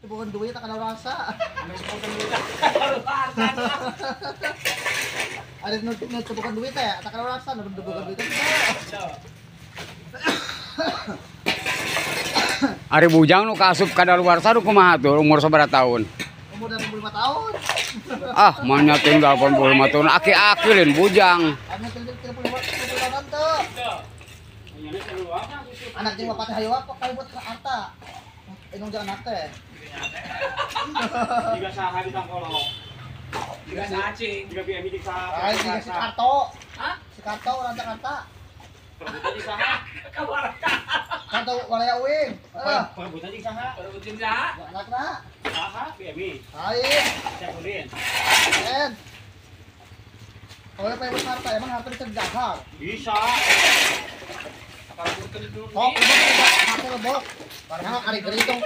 Bukan duit tak ada rasa. Ada nu bukan duit ya, tak ada rasa nu bukan duit. Ari bujang nu kaasup kadaluarsa nu kumaha tuh umur sabaraha tahun? Umur 85 tahun. Ah, mana teh 85 tahun aki-aki lain bujang. Anak jeung bapak teh hayu apa kayak buat harta. Inung jangan anak teh. Jika saha di tangkolo. Jika saha cing, jika BMI jeung saha. Ai jika si Karto. Hah? Si Karto orang Jakarta. Perebutan jeung saha? Karto walaya uing. Perebutan jeung saha? Perebutan saha? Anakna. Saha BMI. Lain. Siapulin. En. Kalau pengen harta, emang harta bisa didahar? Bisa. Oh, harta lebok. Karena ari geri tong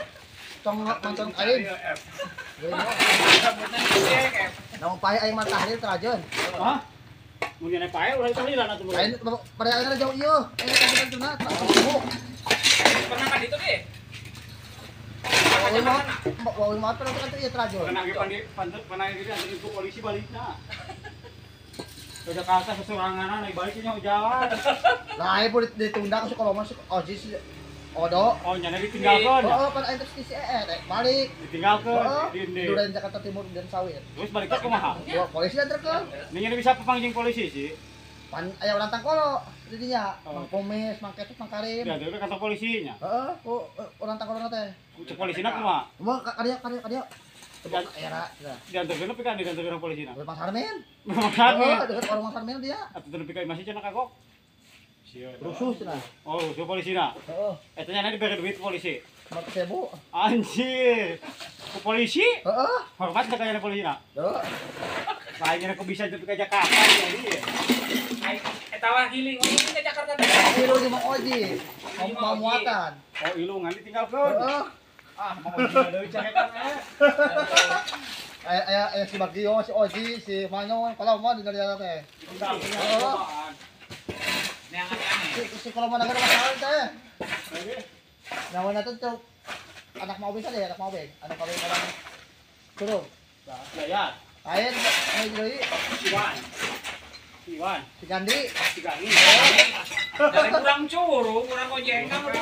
tong nonton aing. Namun pae aing mah tahlil terajeun. Hah? Mun nyana pae ulah tahlilan atuh. Aing pada aing jauh ieu. Aing tahlilan tuna tak. Pernah ka ditu ge? Wah, mah pernah ka ieu terajeun. Kena ge pandi panai gitu antar ku polisi balikna. Ke Jakarta sesorangan naik baliknya jalan. Lah, ieu ditunda ku kalau masuk oji si Odo. Oh, nyana ditinggalkeun. Oh, pan aing terus si balik. Ditinggalkeun di Duren Jakarta Timur dan Sawit. Terus baliknya kumaha? Polisi anterkeun. Nih bisa papanggih polisi sih. Pan aya urang Tangkolo didinya. Mang Komes, Mang Ketut, Mang Karim. Ya, dari kantor polisinya. Heeh, ku urang Tangkolo teh. Cek polisina kumaha? Kumaha ka dieu ka dieu ka dieu. Era. Diantarkeun nepi ka diantarkeun polisina. Mang Sarmin. Mang Sarmin. Heeh, dekat warung Mang Sarmin dia. Atuh nepi ka imah cenah kagok. Rusuh cenah. Oh, rusuh polisina. Heeh. Eta nya dibere duit polisi. 500.000. Anjir. Ku polisi? Heeh. Hormat teh kayana polisina. Heeh. Lainnya aku bisa nepi ka Jakarta jadi. Eta wah giling ke Jakarta teh. Ilu di Mang Oji. Mau muatan. Oh, ilu ngan ditinggalkeun. Heeh. Ah, Mang Oji deui carekan eh. Aya aya si Bagio, si Oji, si Manyo, kalau mau di daerah teh. Heeh. Si kalau mau nagar masalah teh. Nyawa nanti tuh anak mau bisa deh, anak mau be, anak kawin orang turun. Ya ya. Air, air jadi. Iwan, Iwan. Si Gandhi. Si Gandhi. Dari kurang curu, kurang ojek kamu.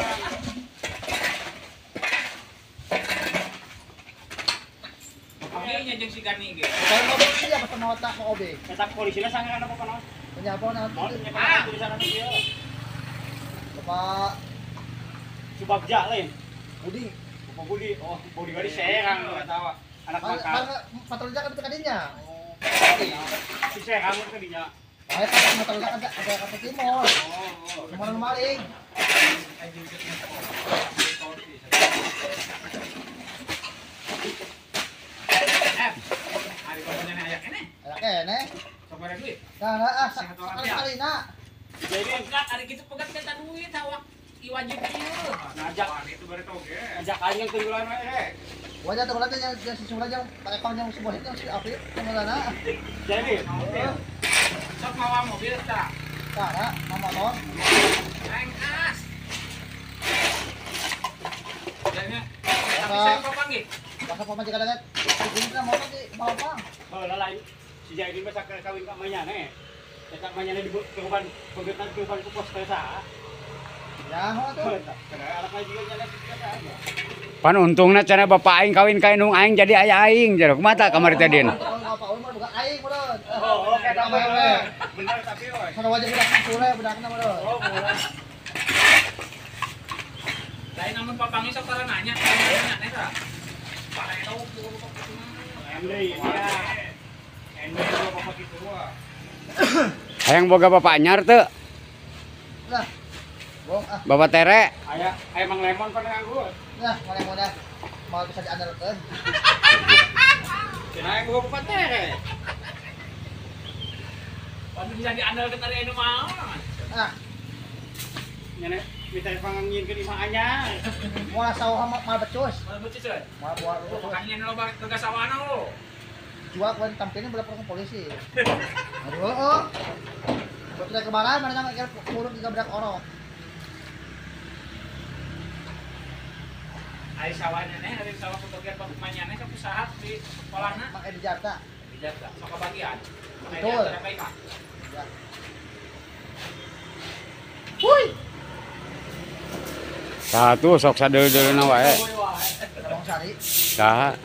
Ini jeung si Gandhi ge. Kalau mau beli apa sama otak mau obe. Eta polisinya sangat apa panas? Penyapo nanti. Tulisan ieu. Bapak Subagja lain. Budi. Bapak Budi. Oh, Budi bari Serang nu katawa. Anak makan. Patroli kan ke kadinya. Oh. Si Serang ke kadinya. Ayo kan patroli kan ke Jakarta Timur. Oh, oh. Maling. Ari bapaknya aya keneh. Aya keneh. Sabaraha duit? Nah, ah, sekali na. Jadi pegat ari kitu pegat minta duit awak wajib ieu. Ngajak itu bare toge. Ngajak aing yang tunggulan we rek. Wajah tunggulan teh yang si Sula yang palepang yang sebuah itu yang si Afif tunggulanna. Jadi, sok mawa mobil tah. Tah, mau motor. Aing as. Jadinya tapi saya papanggih. Masa pamajikan ada ini kan motor di Palopang. Heula lain si Jaidin mah sakar kawin ka manyane. Eta manyane di keruban pegetan keruban ku pos teh saha. Ya, heuh atuh. Anak juga nyana saha. Pan untungna cenah bapak aing kawin ka indung aing jadi aya aing cenah. Kumaha tah kamari teh Din? Bapak aing mah bukan aing meureun. Oh, oke eta mah. Bener tapi oi. Sarua jeung budak sule budakna meureun. Oh, boleh. Lain namun papangi sok tara nanya, nanya teh tah. Hayang boga bapak anyar teu? Lah. Bohong ah. Bapak tere. Aya aya Mang Lemon pan nganggur. Nah, Mang Lemon dah. Mau bisa diandalkeun. Cenah aya boga bapak tere. Pan bisa diandalkeun ari anu mah. Ah. Nyane minta pangangin ke imah anyar. Moal sawah moal becus. Moal becus euy. Moal buah. Pokoknya loba ke sawana lo. Jual kuen tampilnya berapa ke polisi. Aduh, oh. Betul kemarin mana nang kurung 3 berak orok. Ari sawahnya neh, ari sawah kebagian pemainnya neh ke usaha di sekolahna. Make di Jakarta. Di Jakarta, sok kebagian. Betul. Ya. Wuih. Satu sok sadeul-deulna wae. Abang Sari. Saha?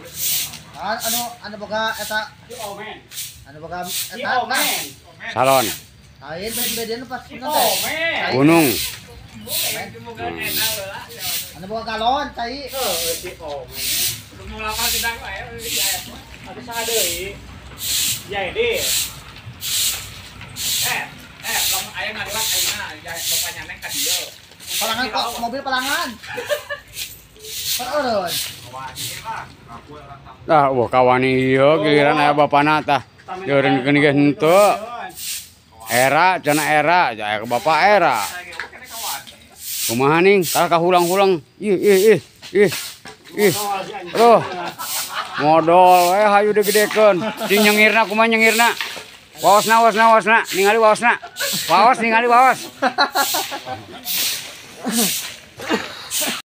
Anu anu boga eta. Anu boga eta. Salon. Lain beda-bedaan pas Gunung. Anu boga galon cai. Heuh, si Omen. Belum lama kita wae. Atuh saha deui? Ya ini. Lamun aya ngaliwat ayeuna ya bapaknya neng ka dieu. Palangan kok mobil palangan. Eureun. Tah, wah kawani ieu giliran aya bapana tah. Jeureun ge henteu. Era cenah era, aya ke bapak era. Kumaha ning? Kalah kahulang-hulang. Ih ih ih ih. Ih. Aduh. Modol we hayu digedekeun. Cing nyengirna kumaha nyengirna? Waosna waosna waosna, ningali waosna. Waos ningali waos.